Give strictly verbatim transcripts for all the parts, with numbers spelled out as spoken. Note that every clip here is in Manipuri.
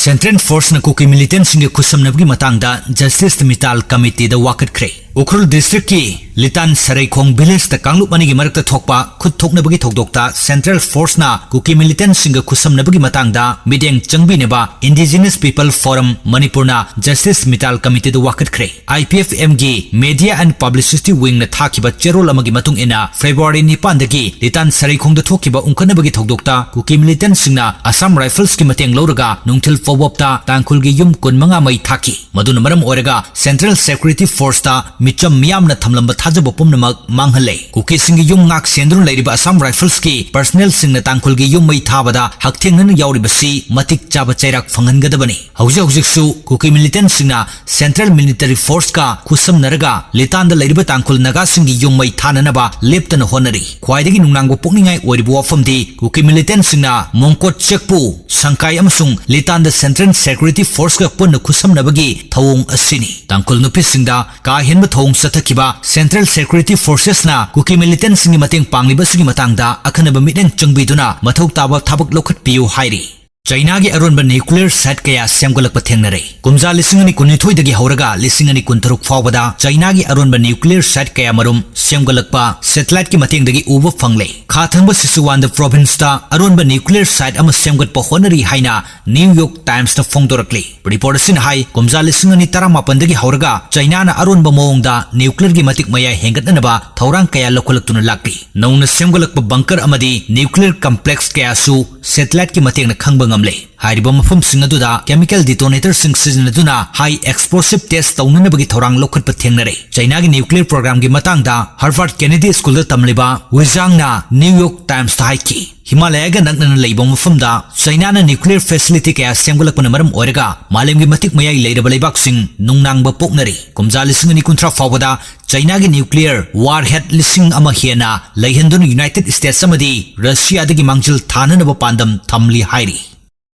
Central Forceꯅ ꯀꯨꯀꯤ militantꯁꯤꯡꯒ ꯈꯨꯠꯁꯝꯅꯕꯒꯤ ꯃꯇꯥꯡꯗ Justice Mittal Committeeꯗ ꯋꯥꯀꯠꯈ꯭ꯔꯦ꯫ ꯎꯈ꯭ꯔꯨꯜ districtꯀꯤ ꯂꯤꯇꯥꯟ ꯁꯔꯩꯈꯣꯡ villageꯇ ꯀꯥꯡꯂꯨꯞ ꯑꯅꯤꯒꯤ ꯃꯔꯛꯇ ꯊꯣꯛꯄ ꯈꯨꯠ ꯊꯣꯛꯅꯕꯒꯤ ꯊꯧꯗꯣꯛꯇ Central Forceꯅ ꯀꯨꯀꯤ militantꯁꯤꯡꯒ ꯈꯨꯠꯁꯝꯅꯕꯒꯤ ꯃꯇꯥꯡꯗ ꯃꯤꯠꯌꯦꯡ ꯆꯪꯕꯤꯅꯕ Indigenous People Forum ꯃꯅꯤꯄꯨꯔꯅ Justice Mittal Committeeꯗ ꯋꯥꯀꯠꯈ꯭ꯔꯦ꯫ IPFMꯒꯤ Media and Publicity Wingꯅ ꯊꯥꯈꯤꯕ ꯆꯦꯔꯣꯜ ꯑꯃꯒꯤ ꯃꯇꯨꯡ ꯏꯟꯅ, February ꯅꯤꯄꯥꯟꯗꯒꯤ ꯂꯤꯇꯥꯟ ꯁꯔꯩꯈꯣꯡꯗ ꯊꯣꯛꯈꯤꯕ ꯎꯪꯈꯠꯅꯕꯒꯤ ꯊꯧꯗꯣꯛꯇ ꯀꯨꯀꯤ militantꯁꯤꯡꯅ Assam Riflesꯀꯤ ꯃꯇꯦꯡ ꯂꯧꯔꯒ ꯅꯨꯡꯊꯤꯜ ꯐꯥꯎꯕꯇ ꯇꯥꯡꯈꯨꯜꯒꯤ ꯌꯨꯝ ꯀꯨꯟꯃꯉꯥ ꯃꯩ ꯊꯥꯈꯤ꯫ ꯃꯗꯨꯅ ꯃꯔꯝ ꯑꯣꯏꯔꯒ Central Security Forceꯇ ꯃꯤꯆꯝ ꯃꯤꯌꯥꯝꯅ ꯊꯝꯂꯝꯕ ꯊꯥꯖꯕ ꯄꯨꯝꯅꯃꯛ ꯃꯥꯡꯍꯜꯂꯦ꯫ ꯀꯨꯀꯤꯁꯤꯡꯒꯤ ꯌꯨꯝ ꯉꯥꯛ ꯁꯦꯟꯗꯨꯅ ꯂꯩꯔꯤꯕ Assam Riflesꯀꯤ personnelꯁꯤꯡꯅ ꯇꯥꯡꯈꯨꯜꯒꯤ ꯌꯨꯝ ꯃꯩ ꯊꯥꯕꯗ ꯍꯛꯊꯦꯡꯅꯅ ꯌꯥꯎꯔꯤꯕꯁꯤ ꯃꯇꯤꯛ ꯆꯥꯕ ꯆꯩꯔꯥꯛ ꯐꯪꯍꯟꯒꯗꯕꯅꯤ꯫ ꯍꯧꯖꯤꯛ ꯍꯧꯖꯤꯛꯁꯨ ꯀꯨꯀꯤ militantꯁꯤꯡꯅ Central Military Forceꯀ ꯈꯨꯠꯁꯝꯅꯔꯒ ꯂꯤꯇꯥꯟꯗ ꯂꯩꯔꯤꯕ ꯇꯥꯡꯈꯨꯜ ꯅꯥꯒꯥꯁꯤꯡꯒꯤ ꯌꯨꯝ ꯃꯩ ꯊꯥꯅꯅꯕ ꯂꯦꯞꯇꯅ ꯍꯣꯠꯅꯔꯤ꯫ ꯈ꯭ꯋꯥꯏꯗꯒꯤ ꯅꯨꯡꯅꯥꯡꯕ ꯄꯣꯛꯅꯤꯡꯉꯥꯏ ꯑꯣꯏꯔꯤꯕ ꯋꯥꯐꯝꯗꯤ ꯀꯨꯀꯤ militantꯁꯤꯡꯅ ꯃꯣꯡꯀꯣꯠ ꯆꯦꯛꯄꯨ, ꯁꯪꯀꯥꯏ ꯑꯃꯁꯨꯡ ꯂꯤꯇꯥꯟꯗ Central Security Forceꯀ ꯄꯨꯟꯅ ꯈꯨꯠꯁꯝꯅꯕꯒꯤ ꯊꯧꯑꯣꯡ ꯑꯁꯤꯅꯤ꯫ ꯇꯥꯡꯈꯨꯜ ꯅꯨꯄꯤꯁꯤꯡꯗ ꯀꯥ ꯍꯦꯟꯕ ꯊꯧꯑꯣꯡ ꯆꯠꯊꯈꯤꯕ Central Security Forcesꯅ ꯀꯨꯀꯤ militantꯁꯤꯡꯒꯤ ꯃꯇꯦꯡ ꯄꯥꯡꯂꯤꯕꯁꯤꯒꯤ ꯃꯇꯥꯡꯗ ꯑꯈꯟꯅꯕ ꯃꯤꯠꯌꯦꯡ ꯆꯪꯕꯤꯗꯨꯅ ꯃꯊꯧ ꯇꯥꯕ ꯊꯕꯛ ꯂꯧꯈꯠꯄꯤꯌꯨ ꯍꯥꯏꯔꯤ꯫ ꯆꯩꯅꯥꯒꯤ ꯑꯔꯣꯟꯕ nuclear site ꯀꯌꯥ ꯁꯦꯝꯒꯠꯂꯛꯄ ꯊꯦꯡꯅꯔꯦ꯫ ꯀꯨꯝꯖꯥ ꯂꯤꯁꯤꯡ ꯑꯅꯤ ꯀꯨꯟꯅꯤꯊꯣꯏꯗꯒꯤ ꯍꯧꯔꯒ ꯂꯤꯁꯤꯡ ꯑꯅꯤ ꯀꯨꯟꯇꯔꯨꯛ ꯐꯥꯎꯕꯗ ꯆꯩꯅꯥꯒꯤ ꯑꯔꯣꯟꯕ nuclear site ꯀꯌꯥꯃꯔꯨꯝ ꯁꯦꯝꯒꯠꯂꯛꯄ satelliteꯀꯤ ꯃꯇꯦꯡꯗꯒꯤ ꯎꯕ ꯐꯪꯂꯦ꯫ ꯈꯥ ꯊꯪꯕ ꯁꯤꯆꯨꯋꯥꯟꯗ provinceꯇ ꯑꯔꯣꯟꯕ nuclear site ꯑꯃ ꯁꯦꯝꯒꯠꯄ ꯍꯣꯠꯅꯔꯤ ꯍꯥꯏꯅ New York Timesꯅ ꯐꯣꯡꯗꯣꯔꯛꯂꯤ꯫ Report ꯑꯁꯤꯅ ꯍꯥꯏ, ꯀꯨꯝꯖꯥ ꯂꯤꯁꯤꯡ ꯑꯅꯤ ꯇꯔꯥꯃꯥꯄꯟꯗꯒꯤ ꯍꯧꯔꯒ ꯆꯩꯅꯥꯅ ꯑꯔꯣꯟꯕ ꯃꯑꯣꯡꯗ nuclearꯒꯤ ꯃꯇꯤꯛ ꯃꯌꯥꯏ ꯍꯦꯟꯒꯠꯅꯅꯕ ꯊꯧꯔꯥꯡ ꯀꯌꯥ ꯂꯧꯈꯠꯂꯛꯇꯨꯅ ꯂꯥꯛꯂꯤ꯫ ꯅꯧꯅ ꯁꯦꯝꯒꯠꯂꯛꯄ bunker ꯑꯃꯗꯤ nuclear complex ꯀꯌꯥꯁꯨ satelliteꯀꯤ ꯃꯇꯦꯡꯅ ꯈꯪꯕ ꯉꯝꯂꯦ꯫ ꯍꯥꯏꯔꯤꯕ ꯃꯐꯝꯁꯤꯡ ꯑꯗꯨꯗ chemical detonatorꯁꯤꯡ ꯁꯤꯖꯤꯟꯅꯗꯨꯅ high explosive test ꯇꯧꯅꯅꯕꯒꯤ ꯊꯧꯔꯥꯡ ꯂꯧꯈꯠꯄ ꯊꯦꯡꯅꯔꯦ꯫ ꯆꯩꯅꯥꯒꯤ nuclear programꯒꯤ ꯃꯇꯥꯡꯗ Harvard Kennedy Schoolꯗ ꯇꯝꯂꯤꯕ ꯋꯤꯖꯥꯡꯅ New York Timesꯇ ꯍꯥꯏꯈꯤ, ꯍꯤꯃꯥꯂꯌꯒ ꯅꯛꯅꯅ ꯂꯩꯕ ꯃꯐꯝꯗ ꯆꯩꯅꯥꯅ nuclear facility ꯀꯌꯥ ꯁꯦꯝꯒꯠꯂꯛꯄꯅ ꯃꯔꯝ ꯑꯣꯏꯔꯒ ꯃꯥꯂꯦꯝꯒꯤ ꯃꯇꯤꯛ ꯃꯌꯥꯏ ꯂꯩꯔꯕ ꯂꯩꯕꯥꯛꯁꯤꯡ ꯅꯨꯡꯅꯥꯡꯕ ꯄꯣꯛꯅꯔꯤ꯫ ꯀꯨꯝꯖꯥ ꯂꯤꯁꯤꯡ ꯑꯅꯤ ꯀꯨꯟꯊ꯭ꯔꯥ ꯐꯥꯎꯕꯗ ꯆꯩꯅꯥꯒꯤ nuclear warhead ꯂꯤꯁꯤꯡ ꯑꯃ ꯍꯦꯟꯅ ꯂꯩꯍꯟꯗꯨꯅ United States ꯑꯃꯗꯤ ꯔꯁꯤꯌꯥꯗꯒꯤ ꯃꯥꯡꯖꯤꯜ ꯊꯥꯅꯅꯕ ꯄꯥꯟꯗꯝ ꯊꯝꯂꯤ ꯍꯥꯏꯔꯤ꯫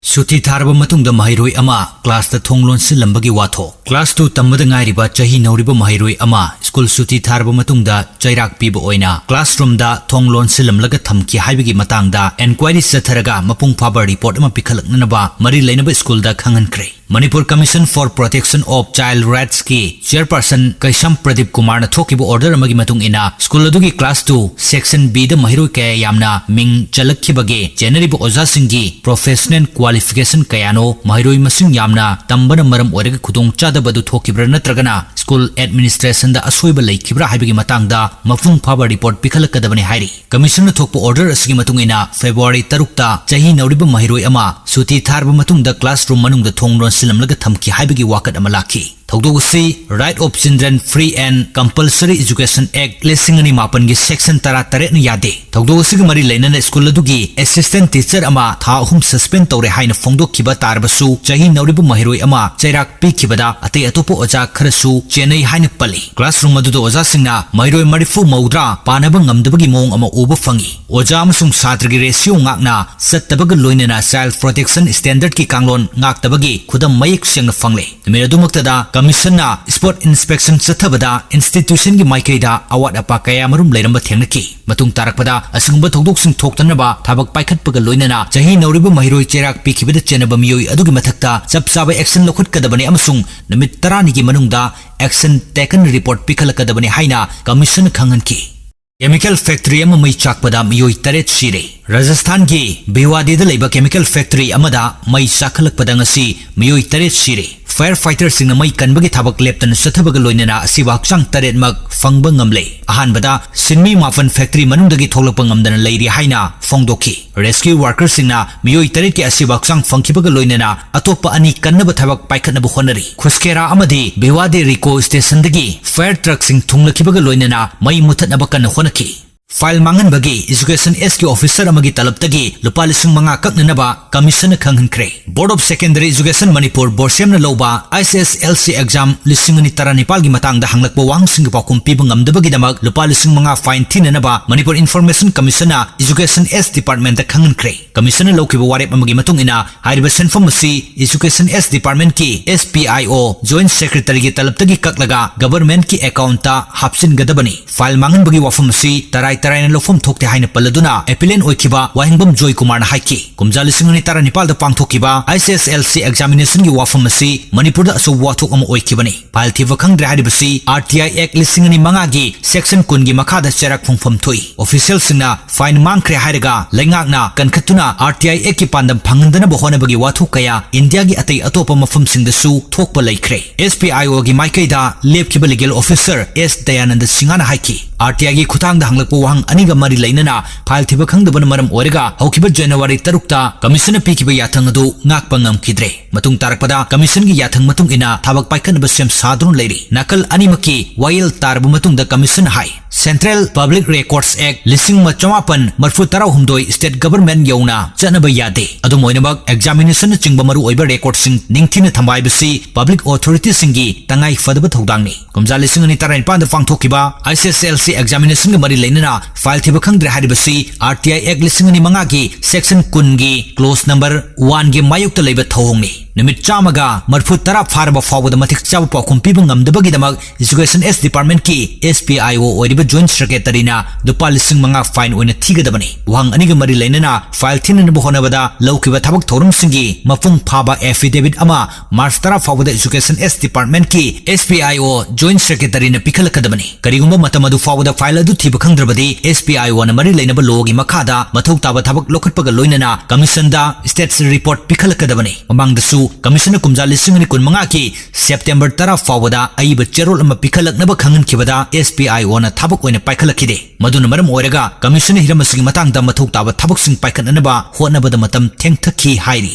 ꯁꯨꯇꯤ ꯊꯥꯔꯕ ꯃꯇꯨꯡꯗ ꯃꯍꯩꯔꯣꯏ ꯑꯃ ꯀ꯭ꯂꯥꯁꯇ ꯊꯣꯡ ꯂꯣꯟꯁꯤꯜꯂꯝꯕꯒꯤ ꯋꯥꯊꯣꯛ꯫ ꯀ꯭ꯂꯥꯁ ꯇꯨ ꯇꯝꯕꯗ ꯉꯥꯏꯔꯤꯕ ꯆꯍꯤ ꯅꯧꯔꯤꯕ ꯃꯍꯩꯔꯣꯏ ꯑꯃ ꯁ꯭ꯀꯨꯜ ꯁꯨꯇꯤ ꯊꯥꯔꯕ ꯃꯇꯨꯡꯗ ꯆꯩꯔꯥꯛ ꯄꯤꯕ ꯑꯣꯏꯅ ꯀ꯭ꯂꯥꯁꯔꯨꯝꯗ ꯊꯣꯡ ꯂꯣꯟꯁꯤꯜꯂꯝꯂꯒ ꯊꯝꯈꯤ ꯍꯥꯏꯕꯒꯤ ꯃꯇꯥꯡꯗ ꯏꯟꯀ꯭ꯋꯥꯏꯔꯤ ꯆꯠꯊꯔꯒ ꯃꯄꯨꯡ ꯐꯥꯕ ꯔꯤꯄꯣꯔꯠ ꯑꯃ ꯄꯤꯈꯠꯂꯛꯅꯅꯕ ꯃꯔꯤ ꯂꯩꯅꯕ ꯁ꯭ꯀꯨꯜꯗ ꯈꯪꯍꯟꯈ꯭ꯔꯦ꯫ Manipur Commission for Protection of Child Rightsꯀꯤ ꯆꯤꯌꯔꯄꯔꯁꯟ ꯀꯩꯁꯝ Pradeep ꯀꯨꯃꯥꯔꯅ ꯊꯣꯛꯈꯤꯕ ꯑꯣꯔꯗꯔ ꯑꯃꯒꯤ ꯃꯇꯨꯡ ꯏꯟꯅ, ꯁ꯭ꯀꯨꯜ ꯑꯗꯨꯒꯤ ꯀ꯭ꯂꯥꯁ ꯇꯨ ꯁꯦꯛꯁꯟ ꯕꯤꯗ ꯃꯍꯩꯔꯣꯏ ꯀꯌꯥ ꯌꯥꯝꯅ ꯃꯤꯡ ꯆꯜꯂꯛꯈꯤꯕꯒꯤ ꯆꯦꯟꯅꯔꯤꯕ ꯑꯣꯖꯥꯁꯤꯡꯒꯤ ꯄ꯭ꯔꯣꯐꯦꯁꯅꯦꯜ ꯀ꯭ꯋꯥꯂꯤꯐꯤꯀꯦꯁꯟ ꯀꯌꯥꯅꯣ, ꯃꯍꯩꯔꯣꯏ ꯃꯁꯤꯡ ꯌꯥꯝꯅ ꯇꯝꯕꯅ ꯃꯔꯝ ꯑꯣꯏꯔꯒ ꯈꯨꯗꯣꯡꯆꯥꯗꯕ ꯑꯗꯨ ꯊꯣꯛꯈꯤꯕ꯭ꯔꯥ ꯅꯠꯇ꯭ꯔꯒꯅ ꯁ꯭ꯀꯨꯜ ꯑꯦꯗꯃꯤꯅꯤꯁꯇ꯭ꯔꯦꯁꯟꯗ ꯑꯁꯣꯏꯕ ꯂꯩꯈꯤꯕ꯭ꯔꯥ ꯍꯥꯏꯕꯒꯤ ꯃꯇꯥꯡꯗ ꯃꯄꯨꯡ ꯐꯥꯕ ꯔꯤꯄꯣꯔꯠ ꯄꯤꯈꯠꯂꯛꯀꯗꯕꯅꯤ ꯍꯥꯏꯔꯤ꯫ ꯀꯃꯤꯁꯟꯅ ꯊꯣꯛꯄ ꯑꯣꯔꯗꯔ ꯑꯁꯤꯒꯤ ꯃꯇꯨꯡ ꯏꯟꯅ, ꯐꯦꯕ꯭ꯔꯨꯋꯥꯔꯤ ꯇꯔꯨꯛꯇ ꯆꯍꯤ ꯅꯧꯔꯤꯕ ꯃꯍꯩꯔꯣꯏ ꯑꯃ ꯁꯨꯇꯤ ꯊꯥꯔꯕ ꯃꯇꯨꯡꯗ ꯀ꯭ꯂꯥꯁꯔꯨꯝ ꯃꯅꯨꯡꯗ ꯊꯣꯡ ꯂꯣꯟꯁꯤꯜꯂꯝꯂꯒ ꯊꯝꯈꯤ ꯍꯥꯏꯕꯒꯤ ꯋꯥꯀꯠ ꯑꯃ ꯂꯥꯛꯈꯤ꯫ ꯊꯧꯗꯣꯛ ꯑꯁꯤ Right of Children Free and Compulsory Education Act ꯂꯤꯁꯤꯡ ꯑꯅꯤ ꯃꯥꯄꯟꯒꯤ ꯁꯦꯛꯁꯟ ꯇꯔꯥ ꯇꯔꯦꯠꯅ ꯌꯥꯗꯦ꯫ ꯊꯧꯗꯣꯛ ꯑꯁꯤꯒ ꯃꯔꯤ ꯂꯩꯅꯅ ꯁ꯭ꯀꯨꯜ ꯑꯗꯨꯒꯤ ꯑꯦꯁꯤꯁꯇꯦꯟꯠ ꯇꯤꯆꯔ ꯑꯃ ꯊꯥ ꯑꯍꯨꯝ ꯁꯁꯄꯦꯟ ꯇꯧꯔꯦ ꯍꯥꯏꯅ ꯐꯣꯡꯗꯣꯛꯈꯤꯕ ꯇꯥꯔꯕꯁꯨ, ꯆꯍꯤ ꯅꯧꯔꯤꯕ ꯃꯍꯩꯔꯣꯏ ꯑꯃ ꯆꯩꯔꯥꯛ ꯄꯤꯈꯤꯕꯗ ꯑꯇꯩ ꯑꯇꯣꯞꯄ ꯑꯣꯖꯥ ꯈꯔꯁꯨ ꯆꯦꯟꯅꯩ ꯍꯥꯏꯅ ꯄꯜꯂꯤ꯫ ꯀ꯭ꯂꯥꯁꯔꯨꯝ ꯑꯗꯨꯗ ꯑꯣꯖꯥꯁꯤꯡꯅ ꯃꯍꯩꯔꯣꯏ ꯃꯔꯤꯐꯨ ꯃꯧꯗ꯭ꯔꯥ ꯄꯥꯅꯕ ꯉꯝꯗꯕꯒꯤ ꯃꯑꯣꯡ ꯑꯃ ꯎꯕ ꯐꯪꯏ꯫ ꯑꯣꯖꯥ ꯑꯃꯁꯨꯡ ꯁꯥꯇ꯭ꯔꯒꯤ ꯔꯦꯁꯤꯑꯣ ꯉꯥꯛꯅ ꯆꯠꯇꯕꯒ ꯂꯣꯏꯅꯅ ꯆꯥꯏꯜ ꯄ꯭ꯔꯣꯇꯦꯛꯁꯟ ꯁ꯭ꯇꯦꯟꯗꯔꯗꯀꯤ ꯀꯥꯡꯂꯣꯟ ꯉꯥꯛꯇꯕꯒꯤ ꯈꯨꯗꯝ ꯃꯌꯦꯛ ꯁꯦꯡꯅ ꯐꯪꯂꯦ꯫ ꯅꯨꯃꯤꯠ ꯑꯗꯨꯃꯛꯇꯗ ꯀꯃꯤꯁꯟꯅ ꯁ꯭ꯄꯣꯠ ꯏꯟꯁꯄꯦꯛꯁꯟ ꯆꯠꯊꯕꯗ ꯏꯟꯁꯇꯤꯇ꯭ꯌꯨꯁꯟꯒꯤ ꯃꯥꯏꯀꯩꯗ ꯑꯋꯥꯠ ꯑꯄꯥ ꯀꯌꯥꯃꯔꯨꯝ ꯂꯩꯔꯝꯕ ꯊꯦꯡꯅꯈꯤ꯫ ꯃꯇꯨꯡ ꯇꯥꯔꯛꯄꯗ ꯑꯁꯤꯒꯨꯝꯕ ꯊꯧꯗꯣꯛꯁꯤꯡ ꯊꯣꯛꯇꯅꯕ ꯊꯕꯛ ꯄꯥꯏꯈꯠꯄꯒ ꯂꯣꯏꯅꯅ ꯆꯍꯤ ꯅꯧꯔꯤꯕ ꯃꯍꯩꯔꯣꯏ ꯆꯩꯔꯥꯛ ꯄꯤꯈꯤꯕꯗ ꯆꯦꯟꯅꯕ ꯃꯤꯑꯣꯏ ꯑꯗꯨꯒꯤ ꯃꯊꯛꯇ ꯆꯞ ꯆꯥꯕ ꯑꯦꯛꯁꯟ ꯂꯧꯈꯠꯀꯗꯕꯅꯤ ꯑꯃꯁꯨꯡ ꯅꯨꯃꯤꯠ ꯇꯔꯥꯅꯤꯒꯤ ꯃꯅꯨꯡꯗ action taken report ꯄꯤꯈꯠꯂꯛꯀꯗꯕꯅꯤ ꯍꯥꯏꯅ ꯀꯃꯤꯁꯟꯅ ꯈꯪꯍꯟꯈꯤ꯫ ꯀꯦꯃꯤꯀꯦꯜ ꯐꯦꯛꯇꯔꯤ ꯑꯃ ꯃꯩ ꯆꯥꯛꯄꯗ ꯃꯤꯑꯣꯏ ꯇꯔꯦꯠ ꯁꯤꯔꯦ꯫ ꯔꯥꯖꯁꯊꯥꯟꯒꯤ ꯚꯤꯋꯥꯗꯤꯗ ꯂꯩꯕ ꯀꯦꯃꯤꯀꯦꯜ ꯐꯦꯛꯇꯔꯤ ꯑꯃꯗ ꯃꯩ ꯆꯥꯛꯈꯠꯂꯛꯄꯗ ꯉꯁꯤ ꯃꯤꯑꯣꯏ ꯇꯔꯦꯠ ꯁꯤꯔꯦ꯫ ꯐꯥꯌꯔ ꯐꯥꯏꯇꯔꯁꯤꯡꯅ ꯃꯩ ꯀꯟꯕꯒꯤ ꯊꯕꯛ ꯂꯦꯞꯇꯅ ꯆꯠꯊꯕꯒ ꯂꯣꯏꯅꯅ ꯑꯁꯤꯕ ꯍꯛꯆꯥꯡ ꯇꯔꯦꯠꯃꯛ ꯐꯪꯕ ꯉꯝꯂꯦ꯫ ꯑꯍꯥꯟꯕꯗ ꯁꯤꯟꯃꯤ ꯃꯥꯄꯟ ꯐꯦꯛꯇꯔꯤ ꯃꯅꯨꯡꯗꯒꯤ ꯊꯣꯛꯂꯛꯄ ꯉꯝꯗꯅ ꯂꯩꯔꯤ ꯍꯥꯏꯅ ꯐꯣꯡꯗꯣꯛꯈꯤ꯫ ꯔꯦꯁꯀ꯭ꯌꯨ ꯋꯥꯔꯀꯔꯁꯤꯡꯅ ꯃꯤꯑꯣꯏ ꯇꯔꯦꯠꯀꯤ ꯑꯁꯤꯕ ꯍꯛꯆꯥꯡ ꯐꯪꯈꯤꯕꯒ ꯂꯣꯏꯅꯅ ꯑꯇꯣꯞꯄ ꯑꯅꯤ ꯀꯟꯅꯕ ꯊꯕꯛ ꯄꯥꯏꯈꯠꯅꯕ ꯍꯣꯠꯅꯔꯤ꯫ ꯈꯨꯁꯀꯦꯔꯥ ꯑꯃꯗꯤ ꯚꯤꯋꯥꯗꯤ ꯔꯤꯀꯣ ꯁ꯭ꯇꯦꯁꯟꯗꯒꯤ ꯐꯥꯌꯔ ꯇ꯭ꯔꯛꯁꯤꯡ ꯊꯨꯡꯂꯈꯤꯕꯒ ꯂꯣꯏꯅꯅ ꯃꯩ ꯃꯨꯊꯠꯅꯕ ꯀꯟꯅ ꯍꯣꯠꯅꯈꯤ꯫ File ꯃꯥꯡꯍꯟꯕꯒꯤ Education Sꯀꯤ officer ꯑꯃꯒꯤ ꯇꯂꯕꯇꯒꯤ ꯂꯨꯄꯥ ꯂꯤꯁꯤꯡ ꯃꯉꯥ ꯀꯛꯅꯅꯕ Commissionꯅ ꯈꯪꯍꯟꯈ꯭ꯔꯦ꯫ Board of Secondary Education Manipur, BORSEMꯅ ꯂꯧꯕ ICSLC exam ꯂꯤꯁꯤꯡ ꯑꯅꯤ ꯇꯔꯥꯅꯤꯄꯥꯜꯒꯤ ꯃꯇꯥꯡꯗ ꯍꯪꯂꯛꯄ ꯋꯥꯍꯪꯁꯤꯡꯒꯤ ꯄꯥꯎꯈꯨꯝ ꯄꯤꯕ ꯉꯝꯗꯕꯒꯤꯗꯃꯛ ꯂꯨꯄꯥ ꯂꯤꯁꯤꯡ ꯃꯉꯥ fine ꯊꯤꯅꯅꯕ Manipur Information Commissionꯅ Education S Departmentꯇ ꯈꯪꯍꯟꯈ꯭ꯔꯦ꯫ Commissionꯅ ꯂꯧꯈꯤꯕ ꯋꯥꯔꯦꯞ ꯑꯃꯒꯤ ꯃꯇꯨꯡ ꯏꯟꯅ, ꯍꯥꯏꯔꯤꯕ ꯁꯦꯟꯐꯝ ꯑꯁꯤ Education S Departmentꯀꯤ S P I O Joint Secretaryꯒꯤ ꯇꯂꯕꯇꯒꯤ ꯀꯛꯂꯒ governmentꯀꯤ accountꯇ ꯍꯥꯞꯆꯤꯟꯒꯗꯕꯅꯤ꯫ File ꯃꯥꯡꯍꯟꯕꯒꯤ ꯋꯥꯐꯝ ꯑꯁꯤ ꯇꯔꯥꯏ ꯇꯔꯥꯏꯅ ꯂꯧꯐꯝ ꯊꯣꯛꯇꯦ ꯍꯥꯏꯅ ꯄꯜꯂꯗꯨꯅ appellant ꯑꯣꯏꯈꯤꯕ ꯋꯥꯍꯦꯡꯕꯝ ꯖꯣꯏꯀꯨꯃꯥꯔꯅ ꯍꯥꯏꯈꯤ꯫ ꯀꯨꯝꯖꯥ ꯂꯤꯁꯤꯡ ꯑꯅꯤ ꯇꯔꯥꯅꯤꯄꯥꯜꯗ ꯄꯥꯡꯊꯣꯛꯈꯤꯕ ICSLC examinationꯒꯤ ꯋꯥꯐꯝ ꯑꯁꯤ ꯃꯅꯤꯄꯨꯔꯗ ꯑꯆꯧꯕ ꯋꯥꯊꯣꯛ ꯑꯃ ꯑꯣꯏꯈꯤꯕꯅꯤ꯫ File ꯊꯤꯕ ꯈꯪꯗ꯭ꯔꯦ ꯍꯥꯏꯔꯤꯕꯁꯤ R T I Act ꯂꯤꯁꯤꯡ ꯑꯅꯤ ꯃꯉꯥꯒꯤ section ꯀꯨꯟꯒꯤ ꯃꯈꯥꯗ ꯆꯩꯔꯥꯛ ꯐꯣꯡꯐꯝ ꯊꯣꯛꯏ꯫ Officialꯁꯤꯡꯅ fine ꯃꯥꯡꯈ꯭ꯔꯦ ꯍꯥꯏꯔꯒ ꯂꯩꯉꯥꯛꯅ ꯀꯟꯈꯠꯇꯨꯅ R T I Actꯀꯤ ꯄꯥꯟꯗꯝ ꯐꯪꯍꯟꯗꯅꯕ ꯍꯣꯠꯅꯕꯒꯤ ꯋꯥꯊꯣꯛ ꯀꯌꯥ ꯏꯟꯗꯤꯌꯥꯒꯤ ꯑꯇꯩ ꯑꯇꯣꯞꯄ ꯃꯐꯝꯁꯤꯡꯗꯁꯨ ꯊꯣꯛꯄ ꯂꯩꯈ꯭ꯔꯦ꯫ S P I Oꯒꯤ ꯃꯥꯏꯀꯩꯗ ꯂꯦꯞꯈꯤꯕ legal officer S Dayananda Singhaꯅ ꯍꯥꯏꯈꯤ, R T Iꯒꯤ ꯈꯨꯠꯊꯥꯡꯗ ꯍꯪꯂꯛꯄ ꯋꯥꯍꯪ ꯑꯅꯤꯒ ꯃꯔꯤ ꯂꯩꯅꯅ file ꯊꯤꯕ ꯈꯪꯗꯕꯅ ꯃꯔꯝ ꯑꯣꯏꯔꯒ ꯍꯧꯈꯤꯕ January ꯇꯔꯨꯛꯇ Commissionꯅ ꯄꯤꯈꯤꯕ ꯌꯥꯊꯪ ꯑꯗꯨ ꯉꯥꯛꯄ ꯉꯝꯈꯤꯗ꯭ꯔꯦ꯫ ꯃꯇꯨꯡ ꯇꯥꯔꯛꯄꯗ Commissionꯒꯤ ꯌꯥꯊꯪ ꯃꯇꯨꯡ ꯏꯟꯅ ꯊꯕꯛ ꯄꯥꯏꯈꯠꯅꯕ ꯁꯦꯝ ꯁꯥꯗꯨꯅ ꯂꯩꯔꯤ꯫ ꯅꯥꯀꯜ ꯑꯅꯤꯃꯛꯀꯤ ꯋꯥꯌꯦꯜ ꯇꯥꯔꯕ ꯃꯇꯨꯡꯗ Commissionꯅ ꯍꯥꯏ, Central Public Records Act ꯂꯤꯁꯤꯡ ꯑꯃ ꯆꯃꯥꯄꯟ ꯃꯔꯤꯐꯨ ꯇꯔꯥꯍꯨꯝꯗꯣꯏ state government ꯌꯧꯅ ꯆꯠꯅꯕ ꯌꯥꯗꯦ꯫ ꯑꯗꯨꯝ ꯑꯣꯏꯅꯃꯛ, examinationꯅꯆꯤꯡꯕ ꯃꯔꯨꯑꯣꯏꯕ recordꯁꯤꯡ ꯅꯤꯡꯊꯤꯅ ꯊꯝꯕ ꯍꯥꯏꯕꯁꯤ public authorityꯁꯤꯡꯒꯤ ꯇꯉꯥꯏ ꯐꯗꯕ ꯊꯧꯗꯥꯡꯅꯤ꯫ ꯀꯨꯝꯖꯥ ꯂꯤꯁꯤꯡ ꯑꯅꯤ ꯇꯔꯥꯅꯤꯄꯥꯟꯗ ꯄꯥꯡꯊꯣꯛꯈꯤꯕ ICSLC examinationꯒ ꯃꯔꯤ ꯂꯩꯅꯅ file ꯊꯤꯕ ꯈꯪꯗ꯭ꯔꯦ ꯍꯥꯏꯔꯤꯕꯁꯤ R T I Act ꯂꯤꯁꯤꯡ ꯑꯅꯤ ꯃꯉꯥꯒꯤ section ꯀꯨꯟꯒꯤ clause number oneꯒꯤ ꯃꯥꯌꯣꯛꯇ ꯂꯩꯕ ꯊꯧꯑꯣꯡꯅꯤ꯫ ꯅꯨꯃꯤꯠ ꯆꯥꯝꯃꯒ ꯃꯔꯤꯐꯨ ꯇꯔꯥ ꯐꯥꯔꯕ ꯐꯥꯎꯕꯗ ꯃꯇꯤꯛ ꯆꯥꯕ ꯄꯥꯎꯈꯨꯝ ꯄꯤꯕ ꯉꯝꯗꯕꯒꯤꯗꯃꯛ Education S Departmentꯀꯤ S P I O ꯑꯣꯏꯔꯤꯕ Joint Secretaryꯅ ꯂꯨꯄꯥ ꯂꯤꯁꯤꯡ ꯃꯉꯥ fine ꯑꯣꯏꯅ ꯊꯤꯒꯗꯕꯅꯤ꯫ ꯋꯥꯍꯪ ꯑꯅꯤꯒ ꯃꯔꯤ ꯂꯩꯅꯅ file ꯊꯤꯅꯅꯕ ꯍꯣꯠꯅꯕꯗ ꯂꯧꯈꯤꯕ ꯊꯕꯛ ꯊꯧꯔꯝꯁꯤꯡꯒꯤ ꯃꯄꯨꯡ ꯐꯥꯕ affidavit ꯑꯃ March ꯇꯔꯥ ꯐꯥꯎꯕꯗ Education S Departmentꯀꯤ S P I O Joint Secretaryꯅ ꯄꯤꯈꯠꯂꯛꯀꯗꯕꯅꯤ꯫ ꯀꯔꯤꯒꯨꯝꯕ ꯃꯇꯝ ꯑꯗꯨ ꯐꯥꯎꯕꯗ file ꯑꯗꯨ ꯊꯤꯕ ꯈꯪꯗ꯭ꯔꯕꯗꯤ, S P I Oꯅ ꯃꯔꯤ ꯂꯩꯅꯕ lawꯒꯤ ꯃꯈꯥꯗ ꯃꯊꯧ ꯇꯥꯕ ꯊꯕꯛ ꯂꯧꯈꯠꯄꯒ ꯂꯣꯏꯅꯅ Commissionꯗ status report ꯄꯤꯈꯠꯂꯛꯀꯗꯕꯅꯤ꯫ ꯃꯃꯥꯡꯗꯁꯨ Commissionꯅ ꯀꯨꯝꯖꯥ ꯂꯤꯁꯤꯡ ꯑꯅꯤ ꯀꯨꯟꯃꯉꯥꯒꯤ September ꯇꯔꯥ ꯐꯥꯎꯕꯗ ꯑꯏꯕ ꯆꯦꯔꯣꯜ ꯑꯃ ꯄꯤꯈꯠꯂꯛꯅꯕ ꯈꯪꯍꯟꯈꯤꯕꯗ, S P I Oꯅ ꯊꯕꯛ ꯑꯣꯏꯅ ꯄꯥꯏꯈꯠꯂꯛꯈꯤꯗꯦ꯫ ꯃꯗꯨꯅ ꯃꯔꯝ ꯑꯣꯏꯔꯒ Commissionꯅ ꯍꯤꯔꯝ ꯑꯁꯤꯒꯤ ꯃꯇꯥꯡꯗ ꯃꯊꯧ ꯇꯥꯕ ꯊꯕꯛꯁꯤꯡ ꯄꯥꯏꯈꯠꯅꯅꯕ ꯍꯣꯠꯅꯕꯗ ꯃꯇꯝ ꯊꯦꯡꯊꯈꯤ ꯍꯥꯏꯔꯤ꯫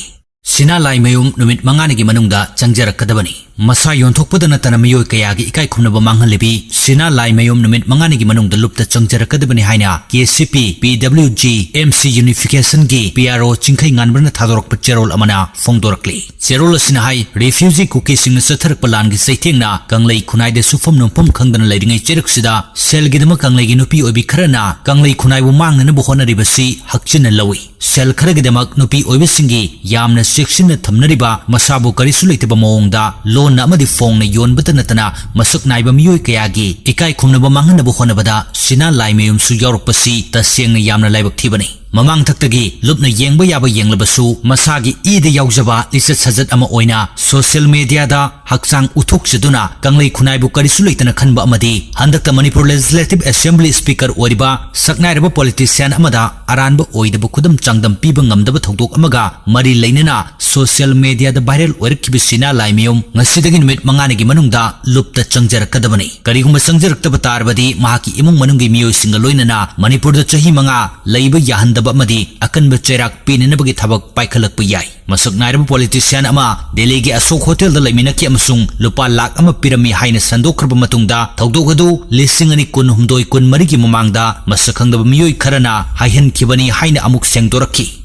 ꯁꯤꯅꯥ ꯂꯥꯏꯃꯌꯨꯝ ꯅꯨꯃꯤꯠ ꯃꯉꯥꯅꯤꯒꯤ ꯃꯅꯨꯡꯗ ꯆꯪꯖꯔꯛꯀꯗꯕꯅꯤ꯫ ꯃꯁꯥ ꯌꯣꯟꯊꯣꯛꯄꯗ ꯅꯠꯇꯅ ꯃꯤꯑꯣꯏ ꯀꯌꯥꯒꯤ ꯏꯀꯥꯏ ꯈꯨꯝꯅꯕ ꯃꯥꯡꯍꯜꯂꯤꯕꯤ ꯁꯤꯅꯥ ꯂꯥꯏꯃꯌꯨꯝ ꯅꯨꯃꯤꯠ ꯃꯉꯥꯅꯤꯒꯤ ꯃꯅꯨꯡꯗ ꯂꯨꯞꯇ ꯆꯪꯖꯔꯛꯀꯗꯕꯅꯤ ꯍꯥꯏꯅ ꯀꯦ ꯁꯤ ꯄꯤ, ꯄꯤ W G, M C ꯌꯨꯅꯤꯐꯤꯀꯦꯁꯟꯒꯤ P R ꯑꯣ ꯆꯤꯡꯈꯩ ꯉꯥꯟꯕꯅ ꯊꯥꯗꯣꯔꯛꯄ ꯆꯦꯔꯣꯜ ꯑꯃꯅ ꯐꯣꯡꯗꯣꯔꯛꯂꯤ꯫ ꯆꯦꯔꯣꯜ ꯑꯁꯤꯅ ꯍꯥꯏ, ꯔꯤꯐ꯭ꯌꯨꯖꯤ ꯀꯨꯀꯤꯁꯤꯡꯅ ꯆꯠꯊꯔꯛꯄ ꯂꯥꯟꯒꯤ ꯆꯩꯊꯦꯡꯅ ꯀꯪꯂꯩ ꯈꯨꯟꯅꯥꯏꯗ ꯁꯨꯐꯝ ꯅꯣꯝꯐꯝ ꯈꯪꯗꯅ ꯂꯩꯔꯤꯉꯩ ꯆꯩꯔꯛꯁꯤꯗ ꯁꯦꯜꯒꯤꯗꯃꯛ ꯀꯪꯂꯩꯒꯤ ꯅꯨꯄꯤ ꯑꯣꯏꯕꯤ ꯈꯔꯅ ꯀꯪꯂꯩ ꯈꯨꯟꯅꯥꯏꯕꯨ ꯃꯥꯡꯅꯅꯕ ꯍꯣꯠꯅꯔꯤꯕꯁꯤ ꯍꯛꯆꯤꯟꯅ ꯂꯧꯏ꯫ ꯁꯦꯜ ꯈꯔꯒꯤꯗꯃꯛ ꯅꯨꯄꯤ ꯑꯣꯏꯕꯁꯤꯡꯒꯤ ꯌꯥꯝꯅ ꯆꯦꯛꯁꯤꯟꯅ ꯊꯝꯅꯔꯤꯕ, ꯃꯁꯥꯕꯨ ꯀꯔꯤꯁꯨ ꯂꯩꯇꯕ ꯃꯑꯣꯡꯗ ꯂꯣꯟꯅ ꯑꯃꯗꯤ ꯐꯣꯡꯅ ꯌꯣꯟꯕꯇ ꯅꯠꯇꯅ ꯃꯁꯛ ꯅꯥꯏꯕ ꯃꯤꯑꯣꯏ ꯀꯌꯥꯒꯤ ꯏꯀꯥꯏ ꯈꯨꯝꯅꯕ ꯃꯥꯡꯍꯟꯅꯕ ꯍꯣꯠꯅꯕꯗ ꯁꯤꯅꯥ ꯂꯥꯏꯃꯌꯨꯝꯁꯨ ꯌꯥꯎꯔꯛꯄꯁꯤ ꯇꯁꯦꯡꯅ ꯌꯥꯝꯅ ꯂꯥꯏꯕꯛ ꯊꯤꯕꯅꯤ꯫ ꯃꯃꯥꯡ ꯊꯛꯇꯒꯤ ꯂꯨꯞꯅ ꯌꯦꯡꯕ ꯌꯥꯕ ꯌꯦꯡꯂꯕꯁꯨ, ꯃꯁꯥꯒꯤ ꯏꯗ ꯌꯥꯎꯖꯕ ꯂꯤꯆꯠ ꯁꯥꯖꯠ ꯑꯃ ꯑꯣꯏꯅ ꯁꯣꯁꯤꯌꯦꯜ ꯃꯦꯗꯤꯌꯥꯗ ꯍꯛꯆꯥꯡ ꯎꯠꯊꯣꯛꯆꯗꯨꯅ ꯀꯪꯂꯩ ꯈꯨꯟꯅꯥꯏꯕꯨ ꯀꯔꯤꯁꯨ ꯂꯩꯇꯅ ꯈꯟꯕ ꯑꯃꯗꯤ ꯍꯟꯗꯛꯇ ꯃꯅꯤꯄꯨꯔ ꯂꯦꯖꯤꯁꯂꯦꯇꯤꯚ ꯑꯦꯁꯦꯝꯕ꯭ꯂꯤ ꯁ꯭ꯄꯤꯀꯔ ꯑꯣꯏꯔꯤꯕ ꯁꯛꯅꯥꯏꯔꯕ ꯄꯣꯂꯤꯇꯤꯁꯤꯌꯥꯟ ꯑꯃꯗ ꯑꯔꯥꯟꯕ ꯑꯣꯏꯗꯕ ꯈꯨꯗꯝ ꯆꯥꯡꯗꯝ ꯄꯤꯕ ꯉꯝꯗꯕ ꯊꯧꯗꯣꯛ ꯑꯃꯒ ꯃꯔꯤ ꯂꯩꯅꯅ ꯁꯣꯁꯤꯌꯦꯜ ꯃꯦꯗꯤꯌꯥꯗ ꯚꯥꯏꯔꯦꯜ ꯑꯣꯏꯔꯛꯈꯤꯕ ꯁꯤꯅꯥ ꯂꯥꯏꯃꯌꯨꯝ ꯉꯁꯤꯗꯒꯤ ꯅꯨꯃꯤꯠ ꯃꯉꯥꯅꯤꯒꯤ ꯃꯅꯨꯡꯗ ꯂꯨꯞꯇ ꯆꯪꯖꯔꯛꯀꯗꯕꯅꯤ꯫ ꯀꯔꯤꯒꯨꯝꯕ ꯆꯪꯖꯔꯛꯇꯕ ꯇꯥꯔꯕꯗꯤ ꯃꯍꯥꯛꯀꯤ ꯏꯃꯨꯡ ꯃꯅꯨꯡꯒꯤ ꯃꯤꯑꯣꯏꯁꯤꯡꯒ ꯂꯣꯏꯅꯅ ꯃꯅꯤꯄꯨꯔꯗ ꯆꯍꯤ ꯃꯉꯥ ꯂꯩꯕ ꯌꯥꯍꯟꯗꯕ ꯑꯃꯗꯤ ꯑꯀꯟꯕ ꯆꯩꯔꯥꯛ ꯄꯤꯅꯅꯕꯒꯤ ꯊꯕꯛ ꯄꯥꯏꯈꯠꯂꯛꯄ ꯌꯥꯏ꯫ ꯃꯁꯛ ꯅꯥꯏꯔꯕ ꯄꯣꯂꯤꯇꯤꯁꯤꯌꯥꯟ ꯑꯃ ꯗꯦꯜꯂꯤꯒꯤ ꯑꯁꯣꯛ ꯍꯣꯇꯦꯜꯗ ꯂꯩꯃꯤꯟꯅꯈꯤ ꯑꯃꯁꯨꯡ ꯂꯨꯄꯥ ꯂꯥꯈ ꯑꯃ ꯄꯤꯔꯝꯃꯤ ꯍꯥꯏꯅ ꯁꯟꯗꯣꯛꯈ꯭ꯔꯕ ꯃꯇꯨꯡꯗ, ꯊꯧꯗꯣꯛ ꯑꯗꯨ ꯂꯤꯁꯤꯡ ꯑꯅꯤ ꯀꯨꯟꯍꯨꯝꯗꯣꯏ ꯀꯨꯟꯃꯔꯤꯒꯤ ꯃꯃꯥꯡꯗ ꯃꯁꯛ ꯈꯪꯗꯕ ꯃꯤꯑꯣꯏ ꯈꯔꯅ ꯍꯥꯏꯍꯟꯈꯤꯕꯅꯤ ꯍꯥꯏꯅ ꯑꯃꯨꯛ ꯁꯦꯡꯗꯣꯔꯛꯈꯤ꯫